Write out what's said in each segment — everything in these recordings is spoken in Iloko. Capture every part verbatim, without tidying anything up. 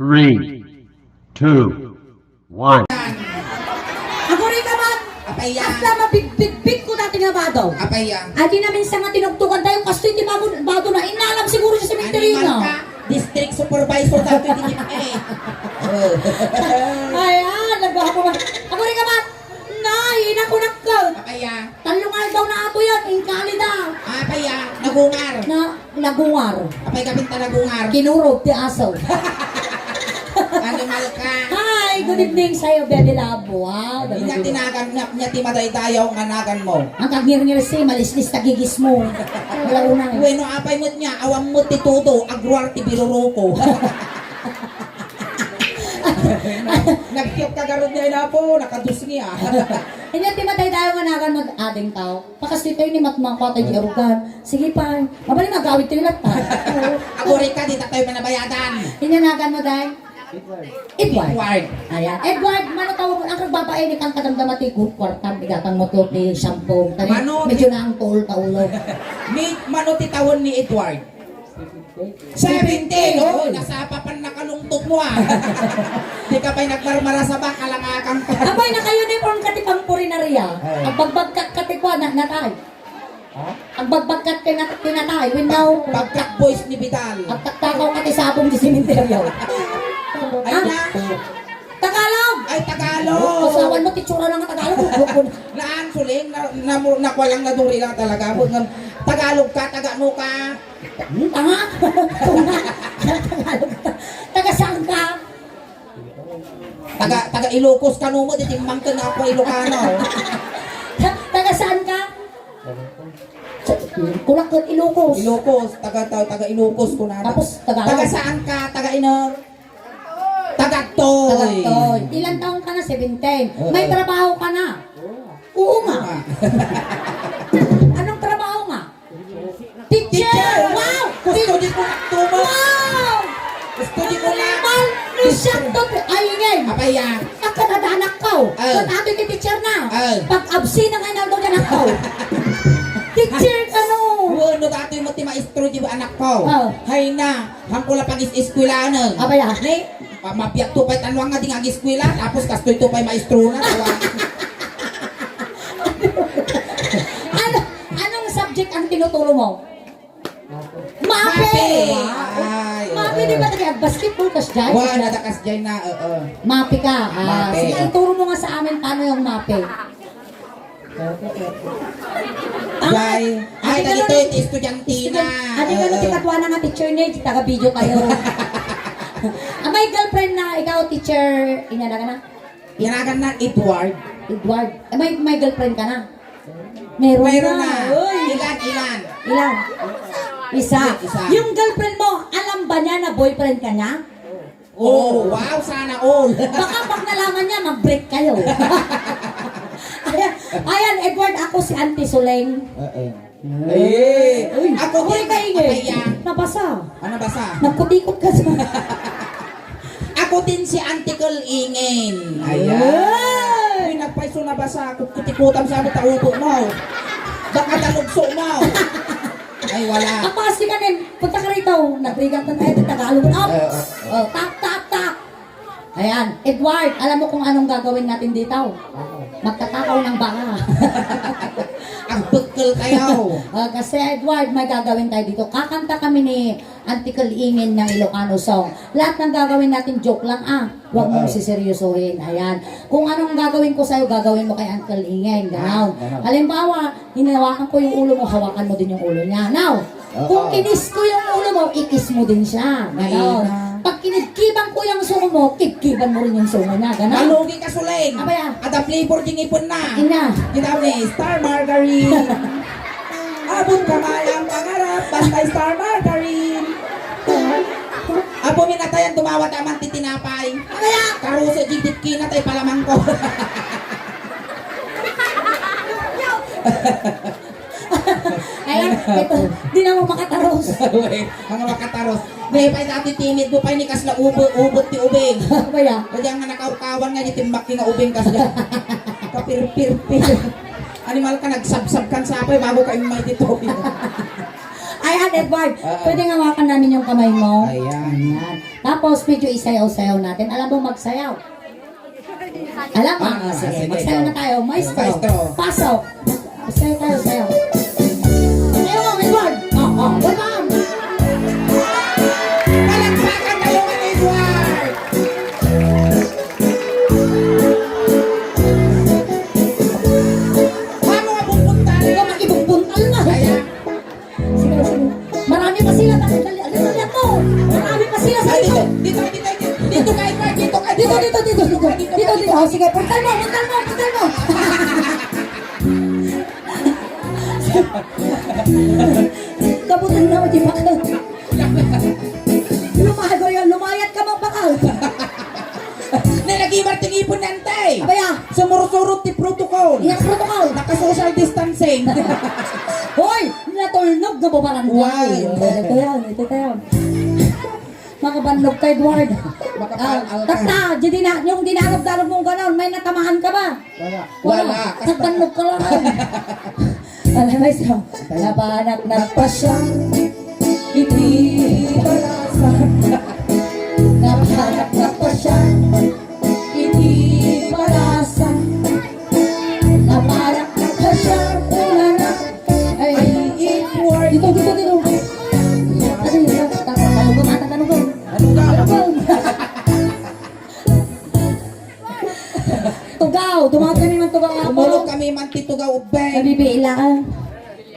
Three, two, one. Aguri ka man! Apaya. Kasla mabigbigbig ko dati nga bado. Apaya. Adi namin sa nga tinugtukan tayo, kastoy ti bado, bado na inalam siguro sa sementeryo na. Animal ka. District supervisor daw ti D P A. Oh. Ay, ah, nagwa ako man. Aguri ka man! Nay, inakunak ka. Apaya. Tallo nga aldaw na ato yan, inkali da. Apaya, nagungar. Na, nagungar. Apay ka pinta nagungar. Kinurog ti aso. Animal ka. Hi, good evening sa'yo, Bebe Love. Wow, Bebe Love. Inya tinagan, nya, nya ti madaydayaw nga nagan mo. Ang kagngirngir si, malislis ta gigis mo. Wala unay. Bueno, apay mo't niya, awam mo't ti todo, agruar ti biruruko. Nagkiyat ka garud niya, inapo, nakadusngi, ah. Inya ti madaydayaw nga nagan mo, ading tao. Pakasitoy ni matmangko tayo di arugan. Sige pa. Mabalin agawid tayo latta. Aguri ka, di ta tayo manabayadan. Inya nagan mo, day? Edward. Edward. Ayan. Edward, mano tawag mo? Ang kagbabae ni kang kadamdama ti gu-, kwartam, igatang mo to ti shampoo. Tani, mano medyo ti na ang tuol ka ulo. Ni, mano ti tawen ni Edward? Seventeen! Oh, nasapa pan nakalungtot mo, ah. Di ka pa'y nagmarmarasaba, kalangakan ka. Abay, naka-uniform ka ti pangpurinarya. Ay. Agbagbagkat ka ti kuan, na, natay. Ha? Agbagbagkat ti nat-, ti natay, wenno. Pagkat boys ni Vidal. Agtaktakaw ka ti sabong di sementeryo. Ay, ah, na. Tagalog! Ay, Tagalog! Asawan mo, titsura na nga Tagalog. Naan, suling, na, na, nakuha lang, naduri lang talaga. Ngem, Tagalog ka, taga ano ka? Hmm, tanga? Tagalog ka. Taga saan ka? Taga, taga Ilocos kano mo, di timmangken ako Ilocano. Ta-, taga saan ka? Sa, kulak ka Ilocos. Ilocos, taga, taga, taga Ilocos ko na. Tapos, Tagalog. Taga saan ka? Taga ino? Taga Toy. Taga Toy. Ilang taon ka na? Seventeen. Oo. May trabaho ka na? Oo nga. Oo nga. Anong trabaho nga? Teacher! Teacher! Wow! Gusto di ko nagtubo. Wow! Gusto di ko na. Mal, ni siya to, ay, ingay. Apaya. Ang kadadanak ko. Oh. Sa tatay ti teacher na. Oh. Pag absent ang anak ko, anak ko. Teacher, ano? Wano, dati mo ti maestro di ba anak ko? Oh. Hay na, hangko la pag-is-eskwelanen. Apaya? Ni, ma-, mabiag to pa'y tanwang nga di nga ag-eskwela, tapos kastoy to pa'y maestro na, tawa. Ano, anong subject ang tinuturo mo? Mape! Mape! Ay, mape, oo. Di ba taga basketball ka siya? Wala, nadakas dyan na, oo. Mape ka. Ah, mape. Sige, ituro mo nga sa amin paano yung mape. Ay, ay, dagito yung estudyante na. Estudyante. Adi nga, no, ti katuana nga teacher niya, taga-video kayo. Ah, may girlfriend na ikaw, teacher, inyana ka na? Yanagan na Edward. Edward. Eh, may, may girlfriend ka na? Meron na. Meron na. Uy. Ilan, ilan? Ilan? Isa. Isa. Yung girlfriend mo, alam ba niya na boyfriend ka niya? Oh, wow, sana all. Baka pag nalaman niya, mag-break kayo. Ayan, ayan, Edward, ako si Auntie Suleng. Oo. Eh, uy, ako din, kaingay. Apaya. Nabasa. Ah, nabasa. Nagkutikot ka sa Ako din si Auntie Kel Ingin. Ayan. Ay! Uy, nagpaiso, nabasa. Kutikutan sa amin, taubo mo. Baka talugso mo. Ay, wala. Ang mga sikanin, punta ka rito. Nagrigang ka tayo, Tagalog. Up! Eh, eh, eh. Oh, tap, tap, tap! Ayan. Edward, alam mo kung anong gagawin natin dito? Magtatakaw ng baka. Ang pagkal kayo. Oh, kasi, Edward, may gagawin tayo dito. Kakanta kami ni Auntie Kel Ingin ng Ilocano song. Lahat ng gagawin natin, joke lang, ah. Huwag mong siseryosohin. Ayan. Kung anong gagawin ko sa'yo, gagawin mo kay Uncle Ingin. Ganon. Ah, ganon. Halimbawa, hinawakan ko yung ulo mo, hawakan mo din yung ulo niya. Now, kung kinis ko yung ulo mo, ikis mo din siya. Ganon. Ay, na. Pag kinibkiban ko yung sungo mo, kibkiban mo rin yung sungo niya. Ganon. Malugi ka, Suleng. Abay, ah. Ada flavor ding ipon na. Ina. Ginawa ni Star Margarine. Abot ka mayang pangarap, basta Star Margarine. Apo, minatayan, tumawat aman ti tinapay. Kaya? Karuso, jigdit kinat ay palamang ko. Ayan, ito, di na mo makataros. Wait, mga makataros. May pa'y dati timid mo pa'y ni kasla ube, ubot ti ubing. Kaya? Kaya nga nakaukawan nga, di timbak nga ubing kasla. Kapirpirpir. Animal ka, nagsabsab kan sapay bago ka imay dito. Ayan, Edward, pwede nga hawakan namin yung kamay mo? Ayan. Ayan. Tapos, medyo isayaw-sayaw natin. Alam mo magsayaw? Alam mo? Ah, ah, sige, sige, magsayaw na tayo. Maestro. Maestro. Pasok. Sayaw tayo, sayaw. Sayaw mo, Edward. Oh, oh, welcome. Palakpakan tayo kay Edward. Paano nga pupunta? Ikaw makipagpunta na. Ayan. Sige, sige. Marami pa sila. Dali, dali, dali, dali mo. Marami pa sila sa dito. Dito, dito, dito. Dito ka, Edward. Dito ka, dito, dito, dito, dito. Dito, dito. Oh, sige, puntal mo, puntal mo, puntal mo. Kabutan na, di ba? Lumago yan, lumayat ka, magbakal. Nalagibar ti ngipon na, antay. Abaya. Sumursurot ti protocol. Iya, protocol. Naka-social distancing. Hoy, natulnog na babarangay. Why? Oh, ito yan, ito yan. Makabannog ka, Edward. Makapal-al ka. Tatta, di na, yung dinarog-darog mong ganon, may natamaan ka ba? Wala. Wala. Nagbannog ka lang. Alam mo, isa, napanak nagpasya. Iti balasan. Napanak nagpasya. Iti balasan. Napanak nagpasya. Ulana. Ay, it work. Dito, dito, dito. Ano yun? Tatalog, tatalog. Ano ka? Tatalog. Tugaw! Dumagan kami man tugaw nga Tumulog po. Kami man ti tugaw, ubbay. Nabibilang.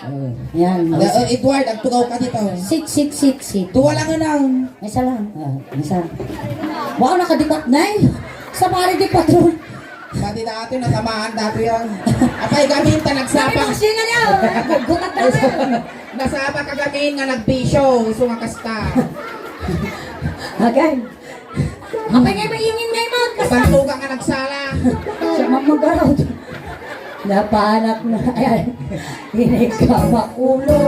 Oh. Yan. Ya, oh, Edward, agtugaw ka dito. Sit, sit, sit, sit. Tuwa lang na. Isa lang. Ah, isa. Wow, nakadipat na eh. Sa pare di patron. Pati dati, natamaan dati yan. Apay, gamin ta nagsapa. Sabi mo, sino niya? Gugutat na yan. Nasapa ka gamin nga nagbisyo, isu nga kasta. Agay. Apay ngay maingin ngay mo, kasta. Bantuga nga nagsala. Siya man magaraw. Napanak na. Ayan. Inig ka makulo.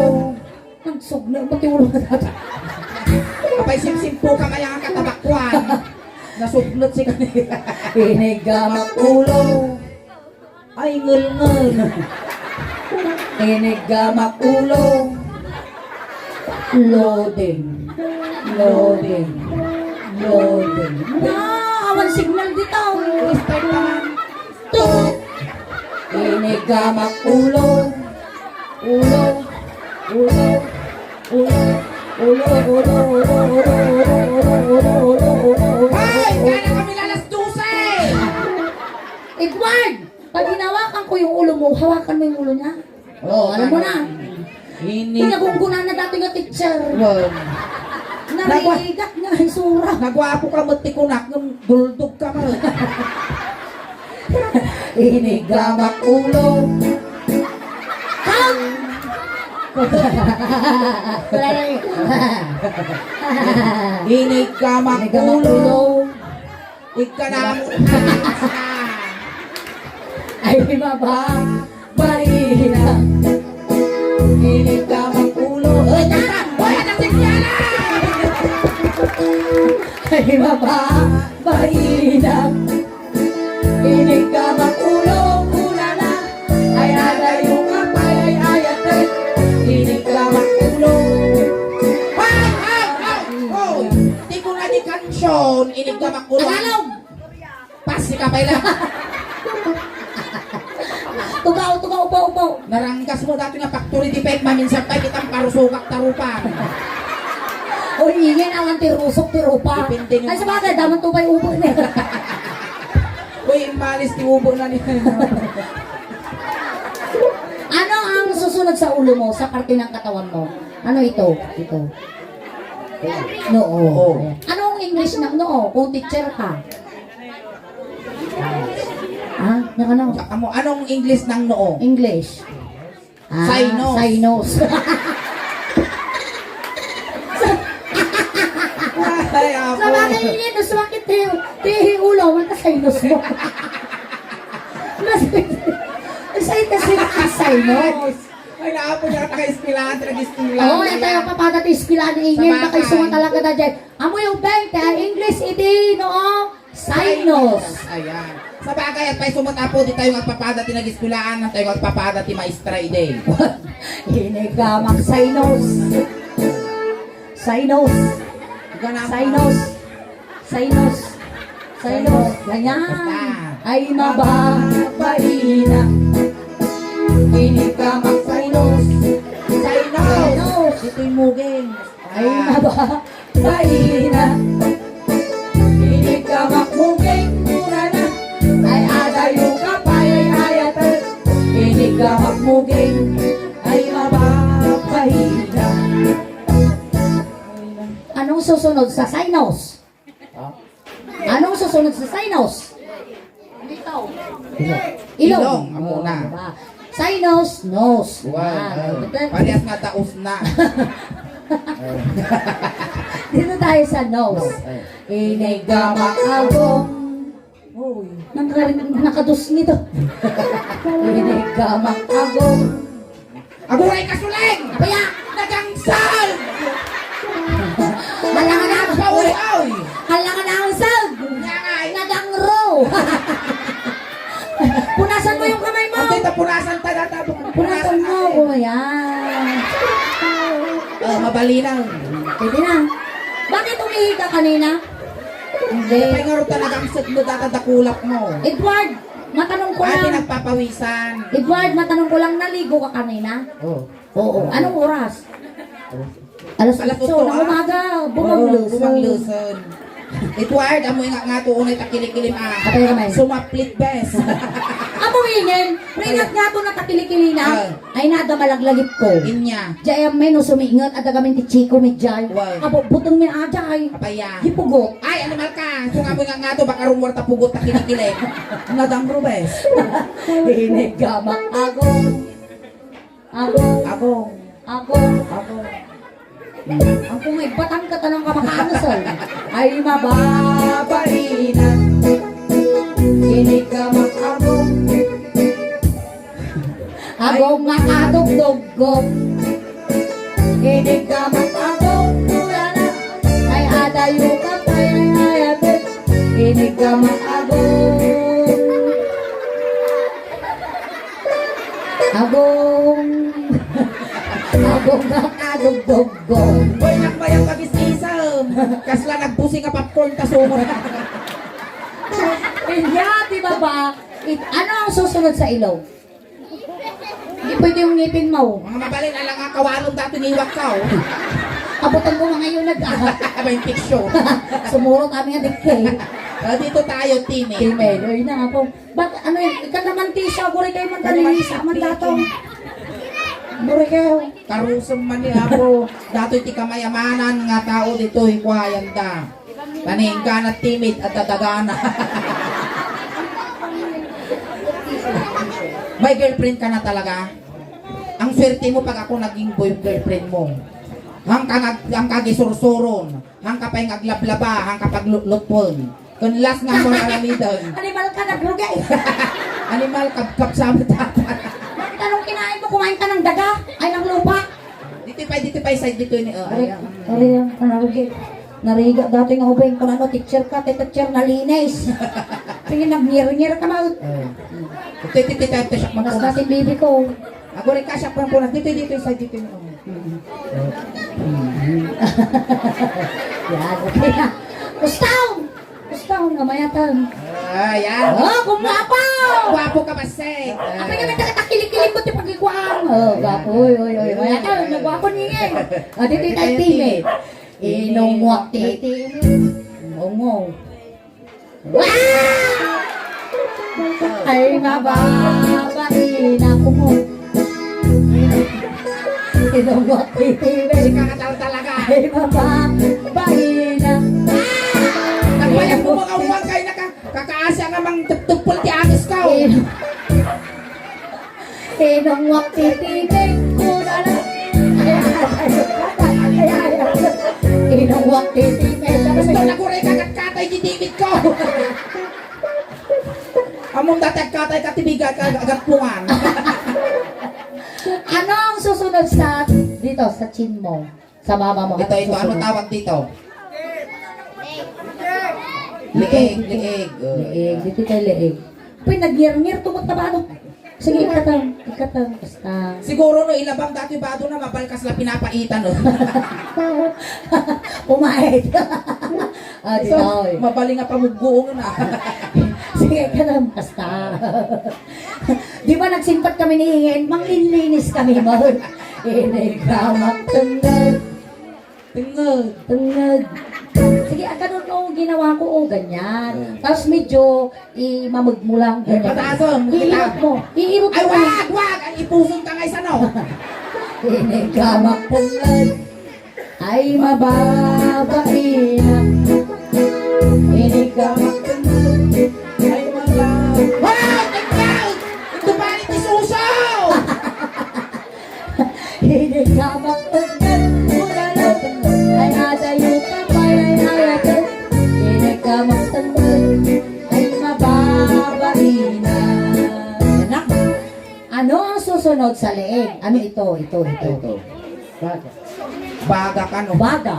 Nagsugna, pati ulo na dati. Apay simsimpo ka kaya nga katabakwan. Nasugnot si kanila. Inig ka makulo. Ay, ngulngul. Inig ka makulo. Loading. Loading. Loading. Ah, awan signal dito. Start naman. Tut! Inig ka makulo. Ulo. Ulo. Ulo. Ulo, ulo, ulo. Hoy! Kaya na kami alas dose! Edward! Pag hinawakan ko yung ulo mo, hawakan mo yung ulo niya. Oh, alam mo na. Ini- Pinagungguna na dati nga teacher. Wow. Narigat nga isura. Nagwapo ka met ti kunak, ngem duldog ka met. Inig ka makulo. Ham! Wala na eh. Inig ka makulo. Ikkanam. Ay, maba, baina. Inig ka makulo. Ay, tama! Wala na si Kiara! Ay, maba, baina. Inig ka makulo, ulala. Ay, adayo nga pay, ay, ayat, ay. Inig ka makulo. Ay, ay, ay, hoy! Ti kuna di kansion, inig ka makulo. Tagalog! Pas, ika pay lang. Tugaw, tugaw, upaw, upaw. Naranggas mo dati nga factory defect, maminsan pay kitang parusugak tarupa. Uy, ingin, awan ti rusok, ti rupa. Depende nga. Ay, sabagay, daman to pay ubo na. Uy, imalis ti ubo na niya. Ano ang susunod sa ulo mo, sa parte ng katawan mo? Ano ito? Ito. Noo. Oo. Anong English ng noo? Kung teacher ka. Ah, naka na. Amo, anong English ng noo? English. Ah, sinus. Sinus. Ay, apo. Sa bagay, yun, sumakit yung, yung ulo, wala sinus mo. Mas, sa ito, sinus. Ay, naapo niya ka taga-eskwelahan, taga-eskwelahan. Oo, ito yung papada ti eskwelahan ni Ingrid, baka isungan talaga na dyan. Amo yung bente, ah, English iti, no? Sinus. Ayan. Sabagay, at pay sumut, Apo, ditayo nga agpapada ti nagiskulaan, ditayo nga agpapada ti maestra idi. Inigamak sainos. Sainos. Ganang Sainos. Sainos. Sainos. Ganyan. Basta. Ay, mababaina. Inigamak sainos. Sainos. Sainos. Ito'y muging. Ay, mababaina. Inigamak muging murana. Ay, adayo ka pay ay ayat. Inigamak muging. Ay, mababaina. Anong susunod sa sainos? Ha? Anong susunod sa sainos? Ilong. Ilong. Ilong, ang Oh, una. diba? Sainos, nose. Wow, Yan. oh. Diba? Parehas nga taos na. Oh. Dito tayo sa nose. Nose, oh. Inigamak agong. Uy, nang-, nakados nito. Inigamak agong. Aguray ka, Suling! Kaya, nagangsag! Hala nga na ang Pauy, oy! Hala nga na ang sag! Nga nga, eh. Nagangro! Punasan mo yung kamay mo! Ang tita, punasan ta, tata, Punasan mo, kuya. Oh, mabalinaw. Pwede na. Bakit umihi ka kanina? Hindi. Kaya nga rin talagang sag mo, data dakulap mo. Edward, matanong ko Ah, lang. pinagpapawisan. Edward, matanong ko lang, naligo ka kanina? Oh. Oo. Anong oras? Alas Alas otso otso, ng ah. umaga, bumangluson. Oo, bumangluson. Edward, amoy nga nga to, unay takilikilim, ah. Apay naman? Sumaplit, bes. Amo ingen, ringat nga to na takilikilim na. Ah. Ay, nada malaglagip ko. Inya. Jay, amin, no, sumingat, adda gamin ti Chico, Mijay. Wow. Abo, buteng mi, ajay. Apaya. Hipugot. Ay, animal ka. So nga mo nga nga to, baka rumor ta pugot takilikilim. Nadang rubes. Hinigamak ako. Agong. Agong. Agong. Agong. Ang kumay batang ka tanang kamakanusan. Ay, mababaina. Inigamak agong. Agong nga kadugduggo. Inigamak agong. Ay, adayo ka, ay, ay, ay, ate. Inigamak agong. Agong. Agong nga kadugduggo. Hoy, nakbayang pag-isisem. Kasla nagbusing nga popcorn ta sumot. Iya, di ba ba? It-, ano ang susunod sa ilong? Hindi pwede yung ngipin mo. Mga mabalin, alang nga kawaron dati ngiwak ka, oh. Abutan mo mga yun, nag-, Abay, picture. Sumuro kami nga dikit. Ah, dito tayo, timid. Timid. Uy, na nga po. Bak-, ano yun? Ikaw naman, Tisha, guri kayo man Ano naman, tali sa man dato. Guri kayo. Karusem man ni Apo. Dato iti kamayamanan nga tao ditoy, kuayan da. Taning ka na timid at tatagana. May girlfriend ka na talaga? Ang swerte mo pag ako naging boy girlfriend mo. Ang kangag-, ang kagisursuron. Hangka pay nga aglablaba, hangka paglutlutuan. Kun last nga mo aramiden. Animal ka, nagrugay. Animal, kabkab sa amat. Bakit anong kinain mo? Kumain ka ng daga? Ay, ng lupa? Dito pay, dito pay, side dito ni, oh, Aray, ayan. Aray, ang panarugay. Nariga dati nga ubing, kung ano, teacher ka, te-, teacher, nalinis. Sige, nagngir-ngir ka, ma. Oh. Ito, ito, ito, ito, siya Mas magpunas. Natin bibi ko. Aguray ka, siya pang punas. Dito, dito, side dito ni, oh. Yan, okay na. Gusto! Gusto, namayatan. Ah, yan. Oh, kung gwapo! Gwapo ka, Maseng. Ako yung nagkakatakilig-kilig mo, ti pagkikuan. Oh, gwapo. Uy, uy, uy. Mayatan, nagwapo niya eh. Ah, dito tayo, timid. Inong mo, titi. Inong mo. Ay, mababain ako mo. Ilong mo, titibe. Hindi ka kataw talaga. Ay, mababain ako. Nagbayag mo mga uwang kayo naka-, kakaasa nga mang tuptupol ti agis ka, oh. Inong wak titibig ko na lang. Ay, ay, ay, ay, ay, ay. Inong wak titibig. Gusto na ko rin kagat-katay di David ko. Among dati agkatay ka, tibigat ka, agatpungan. Ano ang susunod sa, dito, sa chin mo? Sa mama mo, ito, ano ito, ano susunod? Tawag dito? Liig, liig. Oh, liig, dito tayo liig. Pwede nagyerngir, tugot na ba, ano? Sige, ikatang, ikatang, basta. Siguro no ilabam dati bado na mabalkas la pinapaitan, no? Pumait. Ah, di So, daw, eh. Mabali nga pamugguong na. Sige, ikatang, basta. Di ba nagsimpat kami ni Ian? Manglinlinis kami, mahal. Ini ka magtengag. Tengag. Tengag. Sige, ah, ganun, oh, ginawa ko, oh, ganyan. Mm. Tapos medyo imamag mo lang, Eh, ganyan. Pataasom, Iirot kita. Mo. Iirot Ay, mo lang. Wag, wag! Ay, ipuson ka nga isa, no? Ini ka magtengag. Ay, mababaina. Ini ka magtengag. Ay, mababaina. Wag! Tengag! Ito ba ni Tisuso? Hindi ka magtagdag, ulala. Ay, adayo ka pa, ay, ay, ay. Hindi ka magtagdag, ay, mababaina. Anak, ano ang susunod sa leeg? Ano ito? Ito, ito. Ito. Baga. Baga ka, no? Baga.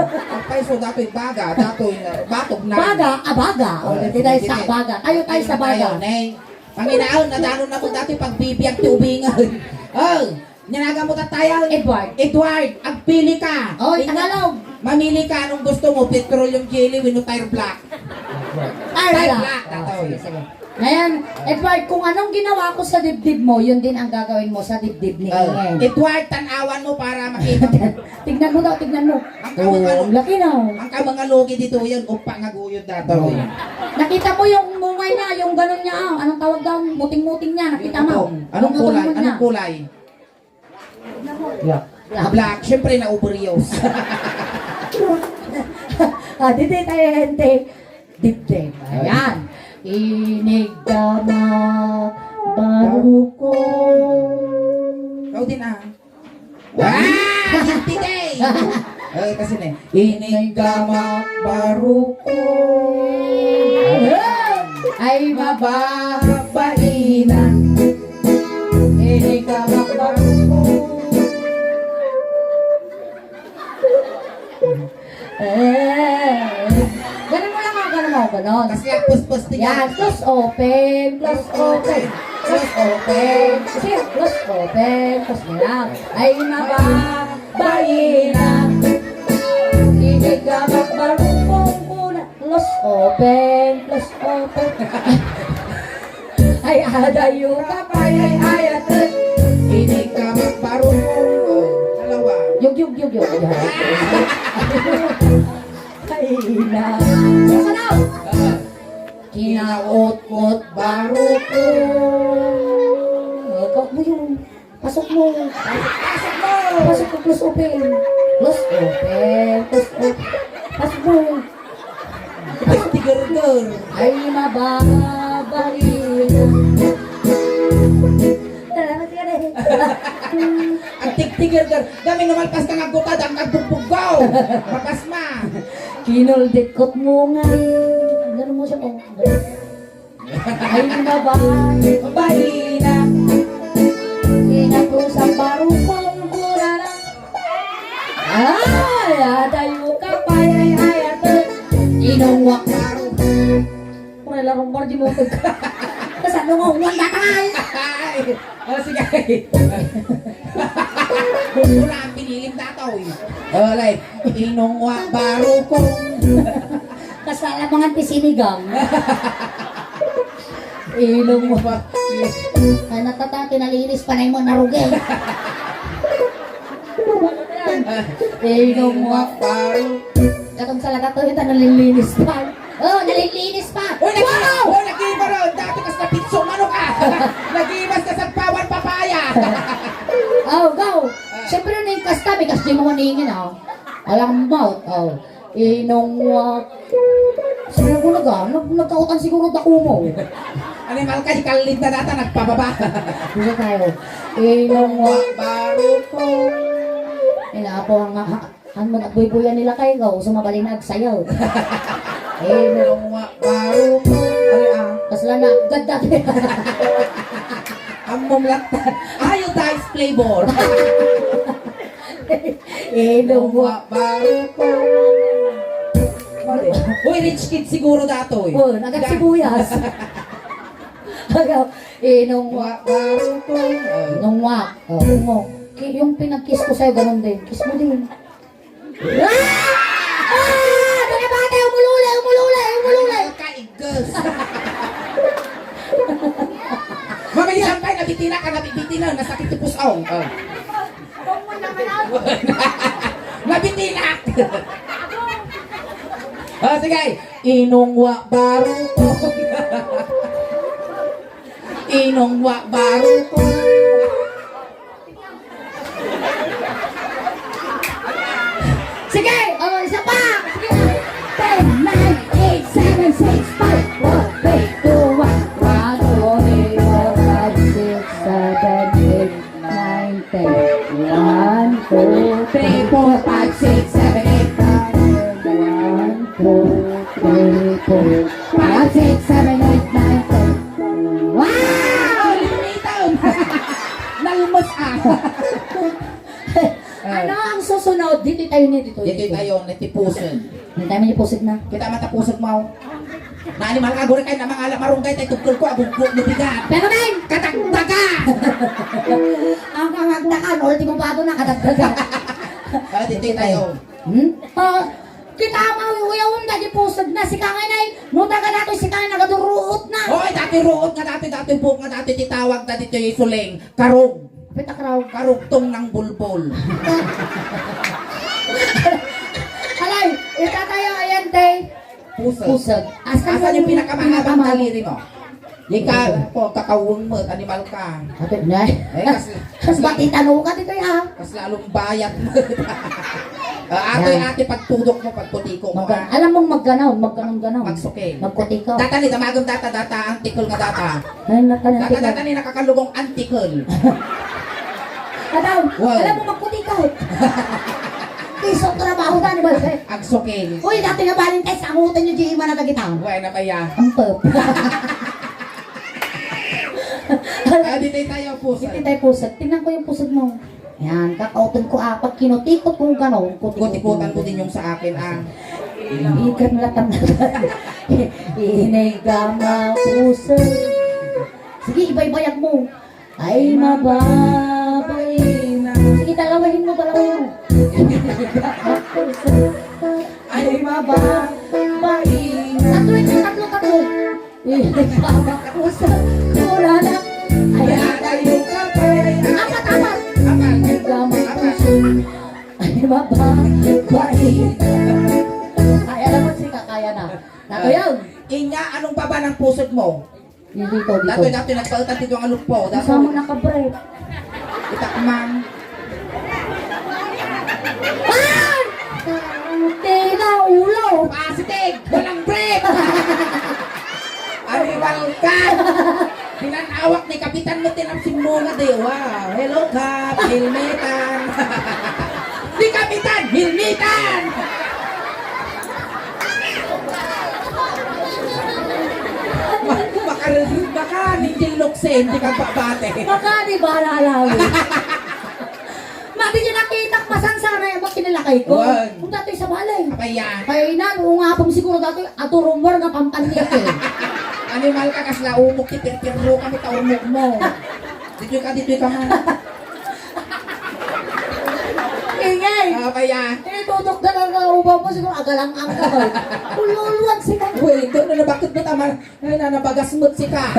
Ang paiso, datoy baga, datoy, uh, batog na. Baga, abaga. O, Oh, dito tayo sige, sa sige. Baga. Tayo tayo sa Ayun, Baga. Ayun, eh. Panginaon, nadanon na ko dati pagbibiag ti ubingan. Oh, nyanagan mo tattayan. Edward. Edward, agpili ka. Oh, Inya-, Tagalog. Mamili ka, anong gusto mo? Petroleum jelly, wenno tire black? Tire Tire black. black, Oh, tatoy. Sige, sige. Ngayon, Edward, kung anong ginawa ko sa dibdib mo, yun din ang gagawin mo sa dibdib ni Oh, Ian. Edward, tanawan mo para makita mo. Tignan mo daw, tignan mo. Ang Oh, kamangalo. Ang laki na. Ang kamangalugi dito yan, upa nga guyod dato. Oh. Nakita mo yung mungay niya, yung ganun niya, ah. Anong tawag daw? Muting-muting niya, nakita mo? Anong Yung kulay? Anong niya. Anong kulay? Black. Black. Black. Siyempre, na overuse. Ah, dito tayo, gente. Dibdib. Ayan. Inigdama, baruko. Ikaw din, ah. Ah! Hindi, eh! Ay, kasi na, eh. Inigdama, baruko. Ay, mababaina. Inigdama, baruko. Eh. Ganun mo lang, oh, ganun mo, ganun. Kasi ang puspos din Yan, yan. Close open, close open, close open. Kasi close open, close mo lang. Ay, mababaina. Hindi ka magbarong pungkuna. Close open, close open. Ay, adayo ka, pay, ay, ayat, eh. Ini ka magbarong. Oh, dalawa. Yug, yug, yug, yug, yug. Ay, ina. Sasanaw! Ah. Kinaot-kot, barukong. Ikaw mo yun. Pasok mo. Pasok mo. Pasok mo, close open. Close open. Close open. Pasok mo. Tigargar. Ay, mababali. Salamat ka na eh. Ang tigtigargar. Dami numalpas ka nga gutad, ang agbugbuggaw. Mapasma. Kinulditkot mo nga. Ganun mo siya, oh. Ay, mababali. Baina. Inakusang barukong kurara. Ay, adayo ka, pay, ay, ay, ate. Inungwak baro. Pura larong bar, di mo pag-, tas ano nga, huwag na tayo. Ay, oh, sige. Pura ang pinilim na to, eh. Oh, like, inungwak baro ko. Tas lalamangan ti sinigang. Inungwak. Ay, natata, tinalinis pa na yung mga narugi. Inungwak baro. Katong sa laga to, kita nalilinis pa. Oh, nalilinis pa. Uy, nag-, Wow! Uy, nag-iba ron. Dati kas na pitso, manok ka. Nag-ibas ka sa pawan, papaya. Oh, go. Siyempre, na yung kasta, may kasta mo maningin, oh. Alam mo, oh. Inungwak. Sino ko naga? Nag-, nagkautan siguro dako mo. Animal ka, ikalid na data, nagpababa. Gusto tayo. Inungwak. Baro ko. Ina, apo, ang, ha-, ang mga buybuyan nila kayo, go. Gusto mabali na agsayaw. Inungwak. Baro ko. Ano, ah? Kasla na, ganda. Among laktan. Ayo, guys, flavor. Ilong mo. Wa-, baro pa. Mali. Uy, rich kid siguro datoy. Oh, nagat sibuyas. Inungwak. Wa-, barukong. Oh. Inungwak. Oh, inungwak. Ki-, yung pinag-kiss ko sa'yo, ganun din. Kiss mo din. Ah! Ah! Dali ba, ate? Umululay, umululay, umululay. Kaigas. Mabay, sampay, nabitinak ka, nabitinak, nasakit ti pus-, oh. Oh. Nabitinak. Oh, sige. Inungwak barukong. Inungwak barukong. Sige! Oh, isa pa! Sige! Ten, nine, eight, seven, six, five, four, three, two, one. One, two, three, four, five, six, seven, eight, nine, ten. One, two, three, four, five, six, seven, eight, nine, ten. One, two, three, four, five, six, seven, eight, nine, ten. Wow! Nalmas, ah. Ano ang susunod? Dito tayo ni dito. Dito tayo, natipusan. Hindi tayo natipusan na. Kita matapusag mo. Na animal ka, guri kayo na mga ala marunggay tayo tugtol ko, aguggo mo bigat. Pero, men! Katagdagan! Ang kangagdakan, ultimo bago na, katagdagan. Ah, dito tayo. Hmm? Oh, kita mo, uyawon, dagi pusag na, sika nga, inay. No, taga datoy, sika nga, nagaduruot na. Oy, dati ruot nga, dati, dati buhok nga, dati titawag, dati to'y suling. Karog. Pita karog. Karugtong ng bulbol. Alay, ita tayo, ayan, te. Pusag. Pusag. Asan yung pinakamahabang daliri mo? Di ka, po, kakawang mo, animal ka. Ate, ne? Eh, kas-, kas-, bati tano ka dito, ah. Kas lalong bayat mo. Ah, ate, yan. Ate, pagtudok mo, pagputiko mo, ah. Alam mong magganaw, magganong-ganaw. Magsukil. Magkutiko. Data ni, damagom data, data, ang tikol nga data. Ay, nakanan Data, data ni, nakakalugong antikol. Adaw, wow. Alam mo, magkutikot. Isang trabaho na ni Balse. Agsukil. Uy, dati nga Valentine's, angutan nyo, G M, na tagita. Buhay na kaya. Ang pop. Ah, di tayo tayo, pusag. Di tayo pusag. Tingnan ko yung pusag mo. Yan, kakautan ko, ah, pag kinutikot kong gano'n, kutikot. Kutikutan ko din yung sa akin, ah. Ikan latang. Inigama pusag. Sige, ibaybayag mo. Ay, mababain na. Sige, dalawahin mo, dalawahin mo. Ay, mababain na. Tatlo ito, tatlo, tatlo. Eh, tama ka po sa mura na. Ay, ay, ay, yung kape. Apat, apat. Apat. Ay, tama ka po sa. Ay, mababain na. Ay, alam mo, sige, kaya na. Naku, yan. Inya, anong baba ng pusod mo? Dito, dito. Datoy, datoy, nagpaetan dito ang aluppo. Datoy. Kasama na ka, pre. Itakman. Ah! Tira, ulo! Positive! Walang break! Animal ka! Pinanawak ni Kapitan mo, tinapsin mo nga, di. Wow! Hello, Kap! Helmetan! Ni Kapitan, hilmitan! Ma-, makarelate ba ka, Ninjil Luksin, di ka babate? Makani ba, lalawi? Mati niya nakitak, masansara yung mga kinalakay ko. Wan. Kung dati sa balay. Apay yan? Kaya inan, o nga pong siguro dati, ato rumor nga pampanyete. Animal ka, kasla umok, ti pirpirro kami, taurmok mo. Ditoy ka, ditoy ka man. Ingay! Ah, kaya? Eh, tutok na lang ang ubaw mo, siguro agalang-ang ka, hoy. Ululuwag sila. Uy, ito na nabakit mo, tama. Ay, nanabagas mo't sika.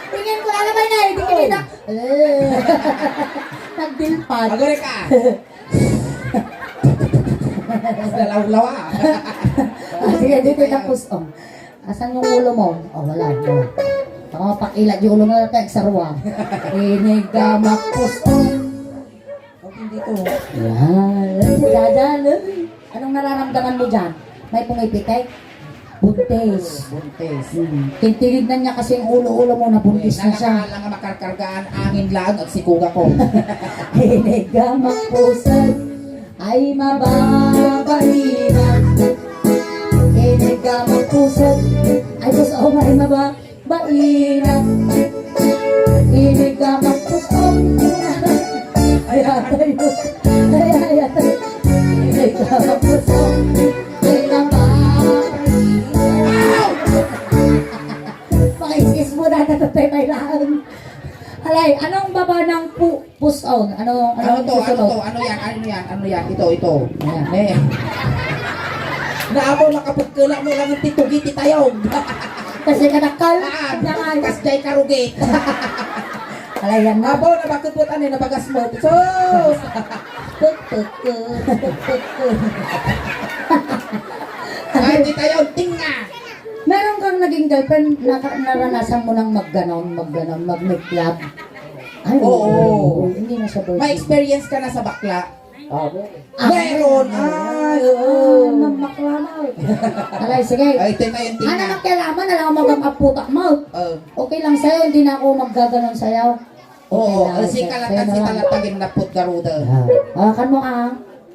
Ingay ko, alam mo, ingay, di kita. Eh. Nagbilpad. Agore ka. Nalawlawa. Ah, sige, dito tapos, oh. Asan yung ulo mo? Oh, wala, wala. Baka mapakilad yung ulo mo, nagsarwa. Inigamak puso. Oh, hindi to. Yan. Dadan, eh. Anong nararamdaman mo dyan? May pumipitik? Buntis. Buntis. Hmm. Tintinignan niya kasi yung ulo-ulo mo, nabuntis na siya. Nagakala nga makarkargaan, angin lang, agsikuga ko. Inigamak puso. Ay, mababainan. Inigamak puso. Ay, puso, oh, ay, mababainan. Inigamak puso. Ay, atay. Ay, ay, atay. Inigamak puso. Ay, mababainan. Ow! Pakaiskis mo na, Ano, ano Ano ang to? Ano susunod? to? Ano yan? Ano yan? Ano yan? Ito, ito. Ayan. Eh. Naapaw, makapagkala mo lang ang titugi, titayog. Kasi kadakkel. Ah, Yan. Kasjay karugit. Alay, yan na. Apaw, nabakit mo, ano, nabagas mo. Sus! Puk, puk, puk, puk, puk, puk. Ay, titayog, tinga! Meron kang naging girlfriend, naka-, naranasan mo nang magganon, magganon, mag-make love? Ay, Oo. Oo, hindi na siya boyfriend. May experience ka na sa bakla? Ah, meron. Ah, Meron. Ay, oo. Ah, mamaklamaw. Alay, sige. Ay, ito na yung tingnan. Ano makialaman? Alam mo, magkaputak mo. Oh. Okay lang sa'yo, hindi na ako maggaganon sa'yo. Oo, Okay lang, kasi sir. Kalatan Sa'yo si na lang. Talatagin na put garuda. Ah, hawakan mo, ah.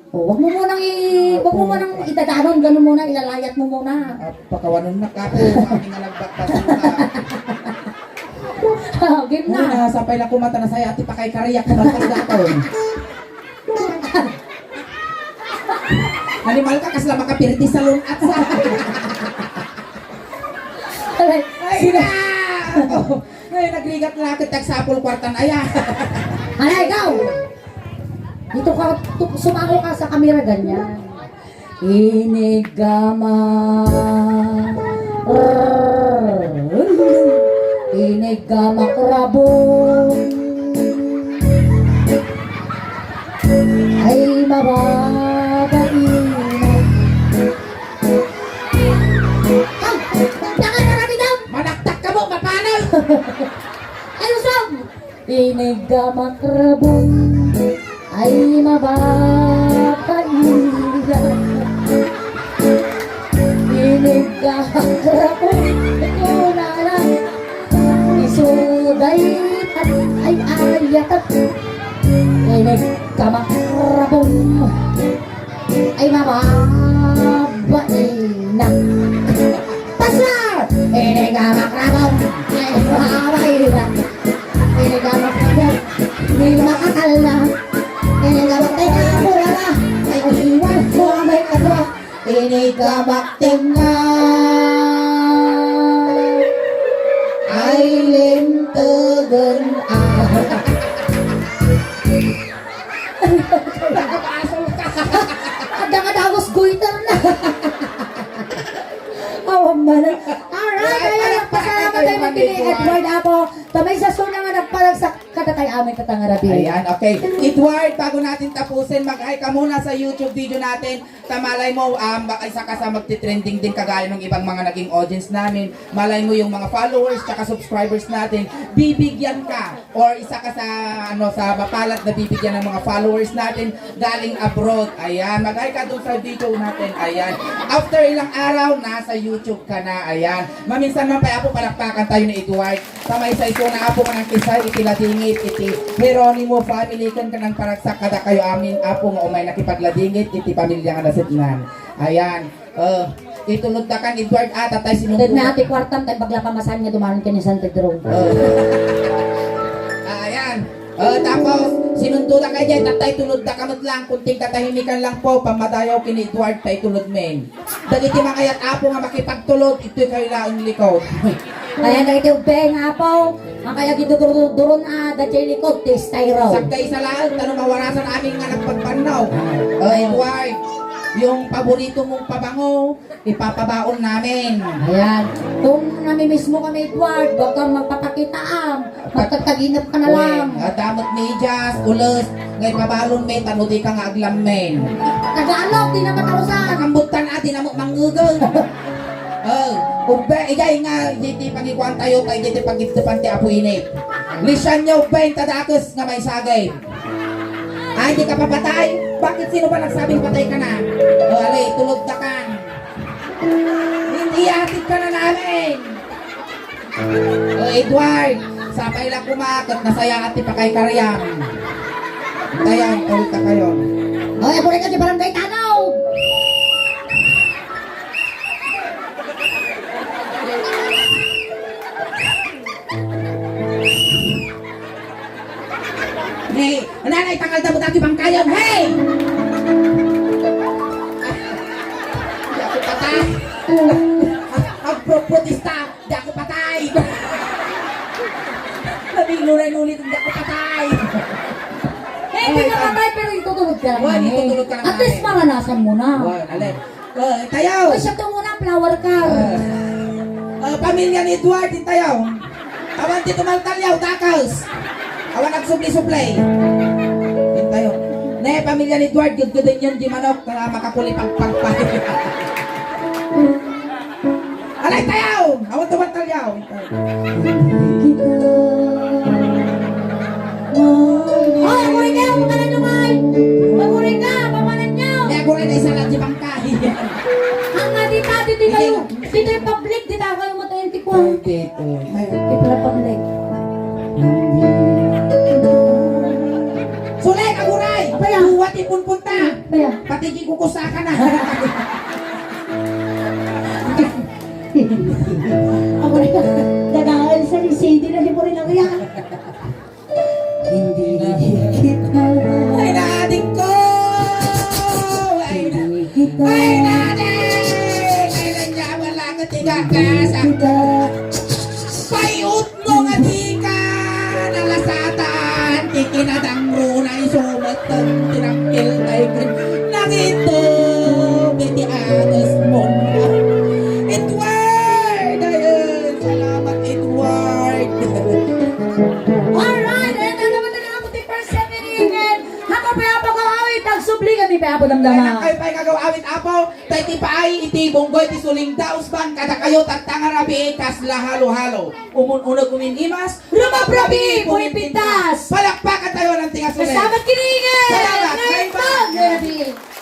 Oh, wag mo munang i-, wag mo munang idadanon, ganun muna, ilalayat mo muna. Ah, pakawanon na ka po, kami nga nagbakbasuka. Ah, game na. Muna, sapay lang kumata na saya, ati pakay kariyak ko, magkasdaton. Animal ka, kasla makapirdi sa lunat sa. Aray, Ay, sina! Ay, nagrigat na ket tagsapol kwartan aya. Aray, ikaw! Dito ka, tu-, sumango ka sa kamera, ganyan. Inigama. Inigama krabo. Ay, mababaina. Ay, tanga na kami daw! Manaktak ka mo, mapanag! Ay, usog! Inigamakrabong ay mababaina. Inigamakrabong, ito na lang. Isuday at ay ayakat. Inigamakrabong. Ay, mababaina. Pasla! Ini ka makrabong. Ay, mababaina. Ini ka makrabong. Ini ka makakalna. Ini ka makrabong. Ay, usiwan ko ang may kadwa. Ini ka maktimna. Ay, lintegen. Ah. Nakapasok ka. Adda nga dagus goiter na. Awan man. Alright, ayan, nagpasalamat tayo kay Manny Edward Apo. Ta maysa suna nga nagparagsak kadatayo amin katangarabi. Ayan, okay. Edward, bago natin tapusin, mag-hi ka muna sa YouTube video natin. Ta malay mo, um, baka isa ka sa magti-trending din kagaya ng ibang mga naging audience namin. Malay mo yung mga followers tsaka subscribers natin, bibigyan ka or isa ka sa, ano, sa mapalad na bibigyan ng mga followers natin galing abroad. Ayan, mag-hi ka dun sa video natin. Ayan. After ilang araw, nasa YouTube ka na. Ayan. Maminsan man pa, Apo, palakpakan tayo ni Edward. Sa may sa iso na, Apo, nga nagkisay iti ladingit iti Jeronimo family, ken kanang paragsak kadakayo amin, Apo, nga umay nakipagladingit iti pamilya nga nasipnan. Ayan. Eh, itulod da kan Edward, ah, tatay sinunto. Ted na ati kwartam, tay bagla pamasahe nga dumanon ken ni San Pedro. Eh. Ah, ayan. Eh, tapos, sinunto da kay diay, tatay tulod da ka met lang, kunting katahimikan lang po, pamadayaw ken ni Edward, tay tulod men. Dagiti mangayat, Apo, nga makipagtulod, itoy kayo laeng likod. Ayan, dagiti ubing, Apo, ang kaya giduduruduron, ah, da jay likod, ti styro. Sagda isa laeng, tano mawarasan amin nga nagpagbannaw. Ah. Eh, Edward, yung paborito mong pabango, ipapabaon namin. Ayan. Kung namimiss mo kami, Edward, huwag kang magpapakita, ah. Magtataginap ka na lang. Uy, adda met medyas, ules, nga ipabalon mi, tano di ka nga aglammen. Tagalog, di na matarusan. Nakambuttan, ah, di na mo mangugod. Oh, ubbe, ijay nga, ijay ti pangikuan tayo, pa ijay ti pagidtepan ti Apo Init. Lisan nyo, ubbe, ta dakes nga maisagay. Ay, di ka papatay? Bakit sino ba nagsabing patay ka na? O, ali, tulog na ka. Hindi, hatid ka na namin. O, Edward, sapay lang kumakat, nasayaat ti pakaykariam. Tayo, tulog ka kayo. O, ako rin ka di barangay Tanaw. Hey, nanay, tangal da mo dati bangkayan. Hey! Patay. Agproprotesta, di ako patay. Nabinuray ngunit, di ako patay. Hindi ka patay, pero itutulog ka lang. Well, itutulog ka lang. At least maranasan mo na. Well, alin? Eh, tayaw. Ay, siya to muna, flower car. Eh, eh, pamilya ni Edward, tayaw. Awan ti tumaltalyaw, dakas. Awan nagsubli-sublay. Tayaw. Ne, pamilya ni Edward, gudguden yun, di manok, kaya makakulipagpagpag. Alay, tayaw! Awan tumaltalyaw. Hoy, aguri kayo, pamanan nyo, ay! Aguri ka, pamanan nyo! May aguri na isa lang di bangkay. Ang nga di tayo, di tayo, di tayo public, di tayo kayo matayin ti kwan. Dito. Di pala public. Sulay, aguray! Apaya? Buwat ipunpunta! Apaya? Pati di kukusaka na. Ako na, gagawan sa C D na di mo rin ang yan. Hindi kita. Ay, nadik ko! Ay, na-, ay, nadik! Ay, nandiyan, wala ka, tiga ka, sa payot mo nga di ka nalasatan, ti kinadangro na iso met, tinangkil tayo, nangito, iti agas mo na. Edward! Ayun, salamat, Edward! Alright, ayan na naman na nga po ti first semifinal. Ako pa yung pag-awit, agsubli kami pa po damdama. Ay, kayo pa yung agaw-awit, apo. Tay ti paay iti bunggoy ti suling dausban kadakayo, tatta nga rabii kasla halo-halo. Umun-uneg umin imas, rumabrabii, pumin pintas. Palakpakan tayo ng tingas ulit. Salamat, Kiringin! Salamat! Ngayon pa! Ngayon pa!